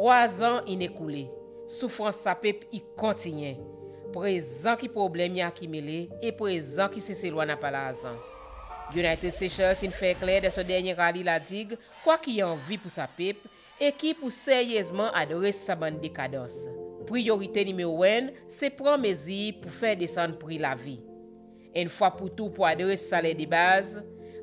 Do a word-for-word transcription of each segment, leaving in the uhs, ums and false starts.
Trwa an in ekoule, soufrans sa pep i kontinyen. Prezan ki problenm i akimile e prezan ki Seselwa napa larzan. United Seychelles in fer kler dan son dernyen rali La Digue kwa ki i anvi pour sa pep e ki i pou seryezman adres sa bann dekadans. Priyorite nimero enn se pran mezir pour fer desann pri lavi. Enn fwa pour tou pour adres saler de baz,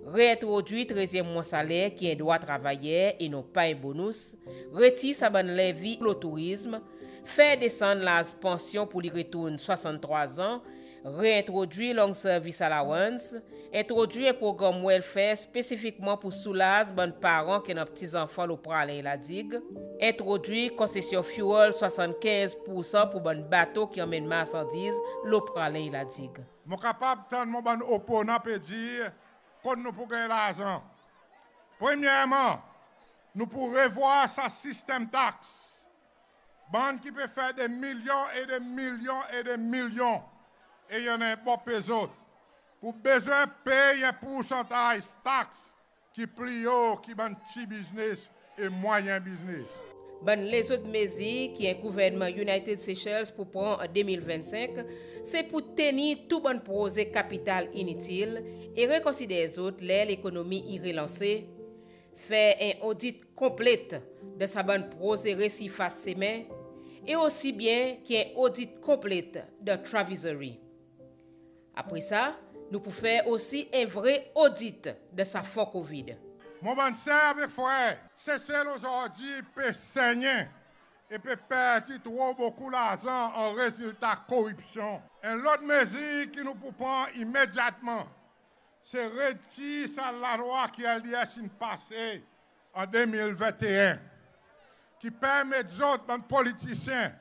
reentrodwir trezyenm mwan saler ki en drwa travayer e non pa en bonous, retir sa bann levi lo tourizm, fer desann laz pansyon pour li retourn swasanntrwa an, reentrodwir long service allowance, entrodwir en progranm welfare spesifikman pour soulaz bann paran ki annan pti zanfan lo Praslin e La Digue, entrodwir konsesyon fuel swasannkenz poursan pour bann bato ki anmenn marsandiz lo Praslin e La Digue. Mon kapab tann mon bann oponan pe dir kot nou pou ganny larzan. Premyerman, nou pou revwar sa sistenm taks. Bann ki pe fer de milyon e de milyon e de milyon, e i annan en bon pe zot, pou bezwen pey en poursantaz taks ki pli o ki bann pti biznes e mwayen biznes. Bann lezot mezir ki en gouvernman United Seychelles pou pran an de mil vennsenk, se pou tenir tou bann proze kapital initil e rekonsider zot ler lekonomi i relanse, fer en odit konplet dan sa bann proze resirfas semen e osi byen ki en odit konplet dan Travizory. Apre sa, nou pou fer osi en vre odit dan sa fon COVID. Mon bann ser avek frer, Sesel ozordi pe sennyen e pe perdi tro bokou larzan an rezilta koripsyon. En lot mezir ki nou pou pran imedyatman, se retir sa lalwa ki LDS in pase an de mil venteen, ki permet zot, bann politisyen,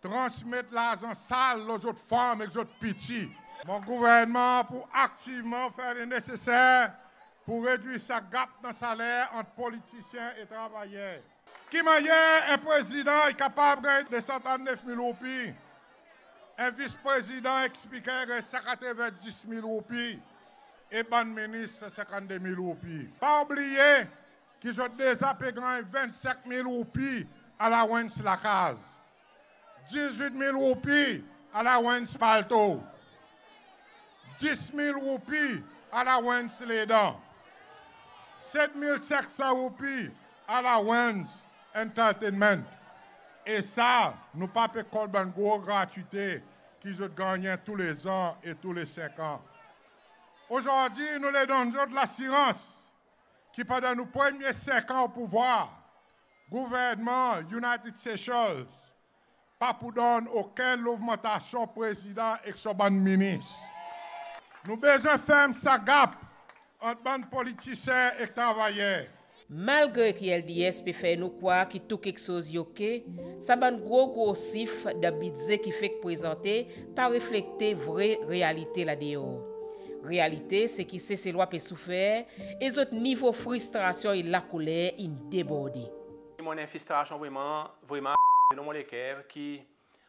transmet larzan sal lo zot fanm ek zot piti. Mon gouvernman pou aktivman fer le neseser pour redwir sa gap dan saler ant politisyen e travayer. Ki mannyer en prezidan i kapab ganny de san trant nef mil roupi, en vis prezidan ek spiker i ganny san katreven dis mil roupi, e bann minis san senkann de mil roupi? Pa oubliye ki zot deza pe ganny vennsenk mil roupi allowance lakaz, dizwit mil roupi allowance palto, dis mil roupi allowance ledan, set mil senk san roupi allowance entertainment. E sa, nou pa pe kont bann gro gratwite ki zot gannyen toulezan e tou le senk an. Ozordi, nou le donn zot lasirans ki pandan nou premye senk an o pouvwar, gouvernman United Seychelles pa pou donn okenn logmantasyon prezidan ek son bann minis. Nou bezwen ferm sa gap ant bann politisyen ek travayer. Malgre ki LDS pe fer nou krwar ki tou keksoz i oke, sa bann gro gro sif dan bidze ki fek prezante pa reflekte vre realite la deor. Realite se ki Seselwa pe soufer e zot nivo fristrasyon e lakoler in deborde. Mon annan fristrasyon vreman, vreman dan mon leker ki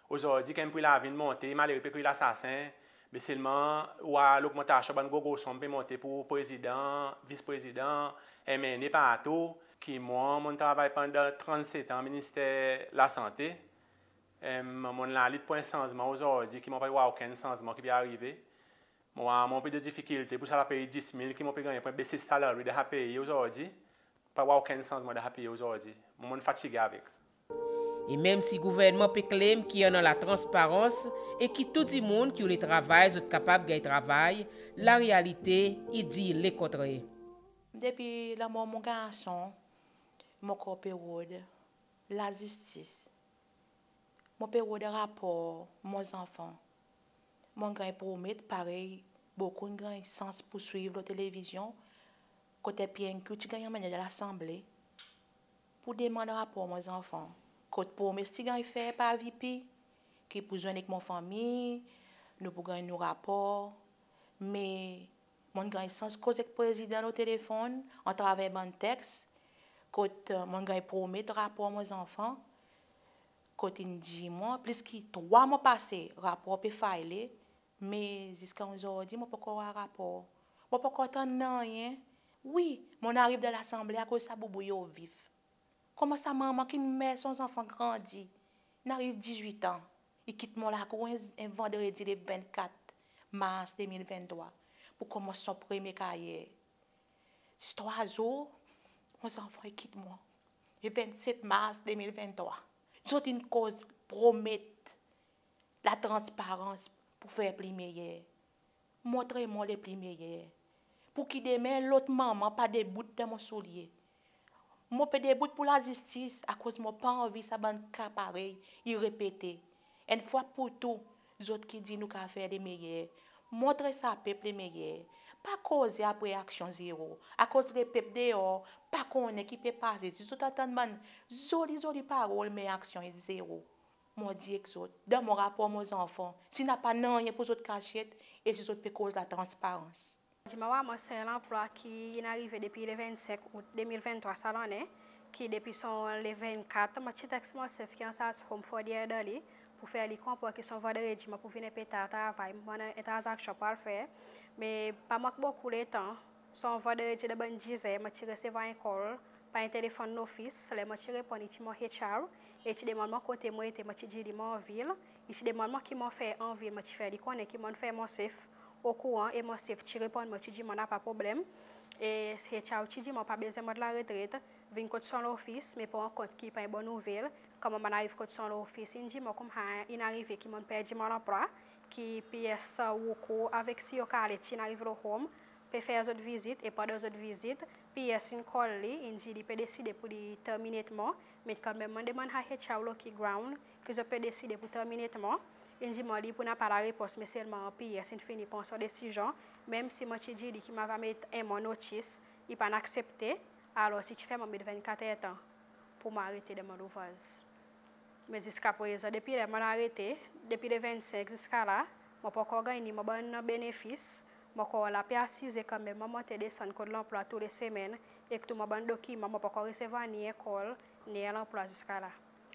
ozordi kan pri lavi in monte, malere pe kriy lasasen, me selman ou war logmantasyon bann gro gro sonm pe monte pour prezidan, vis prezidan, MNA partou, ki mwan mon'n travay pandan trannset an Minister Lasante. Em, mon'n lalit pour en sanzman ozordi ki mon pa war okenn sanzman ki pe arive. Mon war mon pe dan difikilte pour sa pei dis mil ki mon pe gannyen pour en basic salary dan sa pei ozordi. Pa war okenn sanzman dan sa pei ozordi. Mon, mon'n fatige avek. E menm si gouvernman pe claim ki i annan latransparans e ki tou dimoun ki oule travay zot kapab ganny travay, larealite i dir lekontrer. Depi lanmor mon garson, mon kor pe rod lazistis. Mon pe rod rapor mon zanfan. Mon ganny promet parey bokou in ganny sans pour swiv lo televizyon, kot MPNQ ti ganny anmennen dan Lasanble pour demann rapor mon zanfan. Kot promes ti ganny fer par VP ki pou zwenn ek mon fanmir, nou pou ganny nou rapor. Me mon'n ganny sans koz ek prezidan lo telefonn atraver bann teks, kot, e, mon'n ganny promet rapor mon zanfan, kot in dir mwan plis ki trwa mwan pase rapor pe file, me ziska ozordi mon pa ankor war rapor. Mon pa ankor tann nanryen. Wi, mon'n ariv dan Lasanble akoz sa boubou i o vif. Konman sa manman ki'n met son zanfan grandi, in ariv dizwit an, i kit mon lakour en, en vandredi le vennkat mars de mil venntrwa pour konmans son premye karyer. Zis trwa zour, mon zanfan i kit mwan. Le vennset mars de mil venntrwa, zot in koz promet latransparans pour fer pli meyer. Montre mwan lepli meyer, pour ki demen lot manman pa debout dan mon soulye. Mon pe debout pour lazistis, akoz mon pa anvi sa bann ka parey i repete. Enn fwa pour tou, zot ki dir nou kapab fer lemeyer, montre sa pep lemeyer. Pa koze apre aksyon zero, akoz lepep deor pa konnen ki pe pase, zis zot antann bann zoli zoli parol, me aksyon zero. Mon dir ek zot, dan mon rapor mon zanfan, si napa nanryen pour zot kasyet, e si zot pe koz latransparans. Diman, mon ansenn lanplwa ki in arive depi le vennsenk out de mil venntrwa sa lannen, ki depi son le vennkat, mon ti teks mon sef ki ansarz Home for the Elderly pour fer li konpran ki son vandredi mon pou vin en pe tar travay, mon annan en tranzaksyon pour al fer. Me pa mank bokou letan, son vandredi dan bann dizer, mon ti resevwar en call par en telefonn lofis. Ler mon ti reponn, i ti mon H R, e i ti demann mwan kote mon ete, mon ti dir li mon anvil. I ti demann mwan ki mon fer anvil, mon ti fer li konnen ki mon'n fer mon sef okouran, e mon sef ti reponn mwan, ti dir mwan napa problenm. E H R ti dir mwan pa bezwen mwan laretret, vin kot son lofis, me pran kont ki pa en bon nouvel. Konman mon'n ariv kot son lofis, in dir mwan konman in arive ki mon'n perdi mon lanplwa, ki P S Woko avek Siyo Kale ti'n ariv lo Home, pe fer zot vizit, e pandan zot vizit, P S in call li, in dir li pe deside pour li terminate mwan, me kanmenm mon'n demann H R lo ki ground ki zot pe deside pour terminate mwan. In dir mwan li pou napa larepons, me selman P S in fini pran son desizyon, menm si mon ti dir li ki mon ava met en mwan notis, i pa'n aksepte, alor i ti fer mwan met vennkat ertan pour mon arete dan mon louvraz. Me ziska prezan, depi ler mon'n arete, depi le vennsenk ziska la, mon pa ankor ganny ni mon bann benefis. Mon ankor la pe asize kanmenm, mon monte desann kot lanplwa tou le semenn, ek tou mon bann dokiman, mon pa ankor resevwar ni en call, ni en lanplwa ziska la.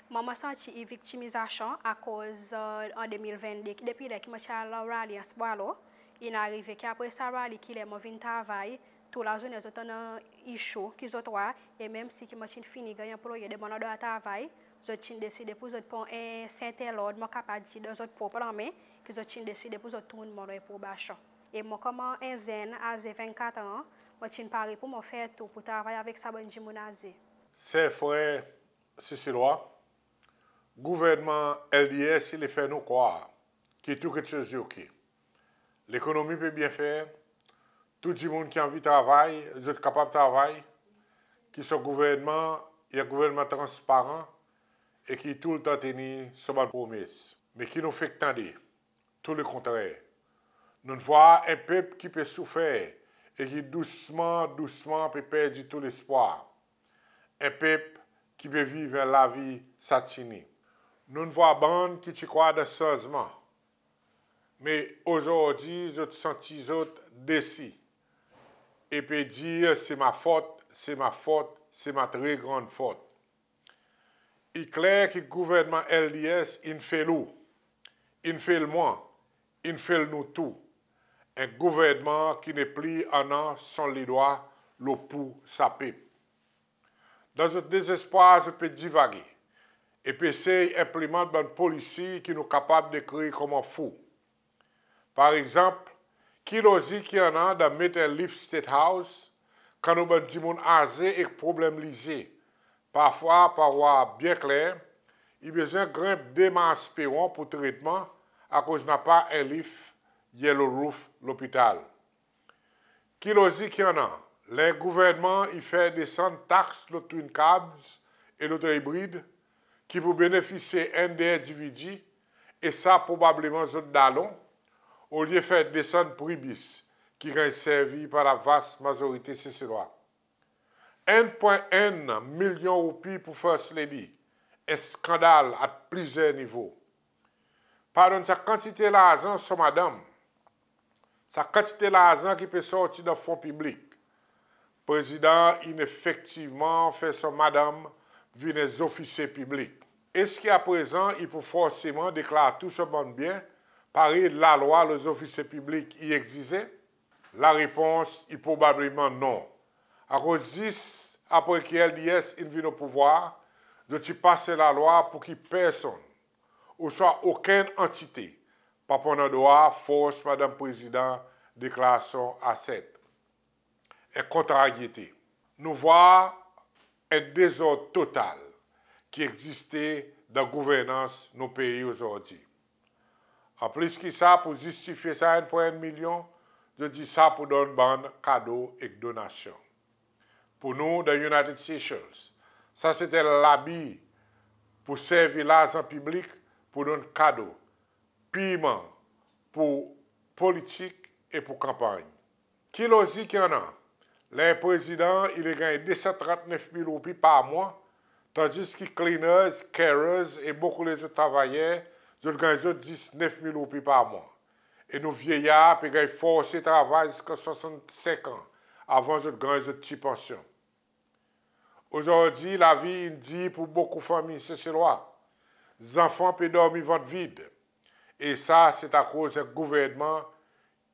Mwan, mon santi i viktimizasyon akoz, e, an de mil vennde, ki depi ler ki mon ti al rally Anse Boileau, in arive ki apre sa rally, ki ler mon vin travay, tou lazournen zot annan issue ki zot war, e menm si ki mon ti'n fini ganny anploye dan mon landrwa travay, zot ti'n deside pour zot pran en sentennord, mon kapab dir, dan zot prop lanmen, ki zot ti'n deside pour zot tourn mwan lo probasyon. E mwan konman en zenn aze vennkatran, mon ti'n pare pour mon fer tou pour travay avek sa bann dimoun aze. Ser, frer Seselwa, gouvernman L D S i le fer nou krwar ki tou keksoz i oke. Lekonomi pe byen fer, tou dimoun ki anvi travay, zot kapab travay, ki son gouvernman i en gouvernman transparan e ki toultan tenir son bann promes. Me ki nou fek tande? Tou lekontrer. Nou'n vwar en pep ki pe soufer e ki dousman, dousman pe perdi tou lespwar. En pep ki pe viv en lavi satini. Nou'n vwar bann ki ti krwar dan sanzman, me ozordi zot santi zot desi e pe dir, se ma fot, se ma fot, se ma tre grann fot. I kler ki gouvernman L D S in fel ou, in fel mwan, in fel nou tou. En gouvernman ki nepli annan son ledwa lo pou sa pep. Dan zot dezespwar, zot pe divage e pe esey enplimant bann polisi ki nou kapab dekrir konman fou. Par egzanp, ki lozik i annan dan met en lif State House, kan nou bann dimoun aze ek problenm lize, parfwa pa war byen kler, i bezwen grenp de mars peron pour tretman, akoz napa en lif yellow roof lopital? Ki lozik i annan ler gouvernman i fer desann taks lo twin cabs e loto ibrid, ki pou benefisye enn de endividi, e sa probableman zot dalon, olye fer desann pri bis ki ganny servi par lavas mazorite Seselwa? Enn pwen enn milyon roupi pour First Lady, en skandal a plizyer nivo. Padonn, sa kantite larzan son madanm, sa kantite larzan ki pe sorti dan fon piblik. Prezidan in efektivman fer son madanm vin en zofisye piblik. Eski aprezan i pou forseman deklar tou son bann byen parey lalwa lo zofisye piblik i egzize? Larepons i probableman non. Akoz zis apre ki L D S in vin o pouvwar, zot ti pas en lalwa pour ki personn ouswa okenn antite pa pou annan drwa fors Madanm Prezidan deklarasyon aset. En kontraryete. Nou vwar en dezord total ki egziste dan gouvernans nou pei ozordi. An plis ki sa, pour zistifye sa enn pwen enn milyon, zot dir sa pour donn bann kado ek donasyon. Pour nou, dan United Seychelles, sa se ti labi pour servi larzan piblik pour donn kado, pirman pour politik e pour kanpanny. Ki lozik i annan ler en prezidan i le ganny de san trant nef mil roupi par mwan, tandis ki cleaners, carers e bokou lezot travayer, zot ganny zot zis nef mil roupi par mwan? E nou vyeyar pe ganny forse travay ziska swasannsenk an avan zot ganny zot pti pansyon. Ozordi, lavi in dir pour bokou fanmir Seselwa. Zanfan pe dormi vant vid. E sa, se akoz en gouvernman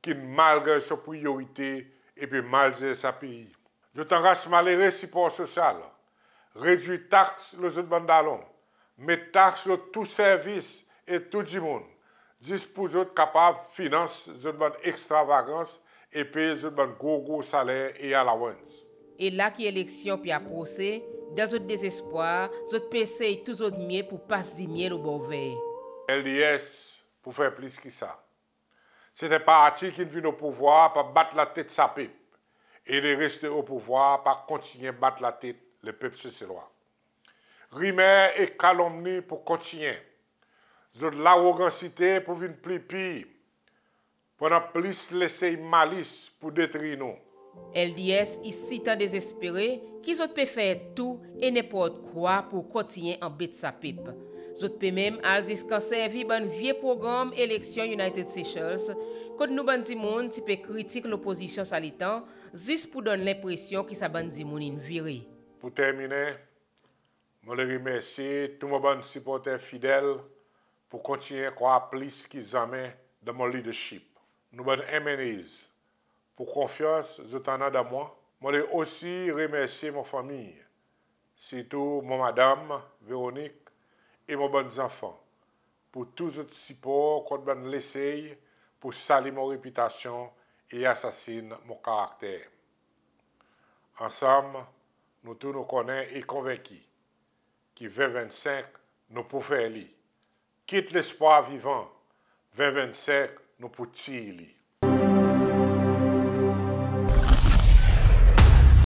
ki'n mal ganny son priyorite e pe mal zer sa pei. Zot anras malere sipor sosyal, redwir taks lo zot bann dalon, met taks lo tou servis e tou dimoun, zis pour zot kapab finans zot bann ekstravagans e pey zot bann gro gro saler e allowance. E la ki eleksyon pe aprose, dan zot dezespwar, zot pe esey tou zot mye pour pas dimye lo bor ver. L D S pou fer plis ki sa. Se en parti ki'n vin o pouvwar pa bat latet sa pep, e le reste o pouvwar pa kontinyen bat latet lepep Seselwa. Rimer e kalomni pou kontinyen. Zot larogansite pou vin pli pir, pou annan plis lesey malis pour detri nou. L D S i sitan dezespere ki zot pe fer tou e nenport kwa pour kontinyen anbet sa pep. Zot pe menm al ziska servi bann vye progranm eleksyon United Seychelles, kot nou bann dimoun ti pe kritik lopozisyon sa letan, zis pour donn lenpresyon ki sa bann dimoun in vire. Pour terminen, mon le remersye tou mon bann siporter fidel pour kontinyen krwar plis ki zanmen dan mon leadership. Nou bann M N As, pour konfyans zot annan dan mwan. Mon le osi remersye mon fanmir, sirtou mon madanm, Véronique, e mon bann zanfan, pour tou zot sipor kont bann lesey pour sali mon repitasyon e asasin mon karakter. Ansanm, nou tou nou konnen e konvenki ki ven vennsenk nou pou fer li. Kit lespwar vivan, ven vennsenk nou pou tir li.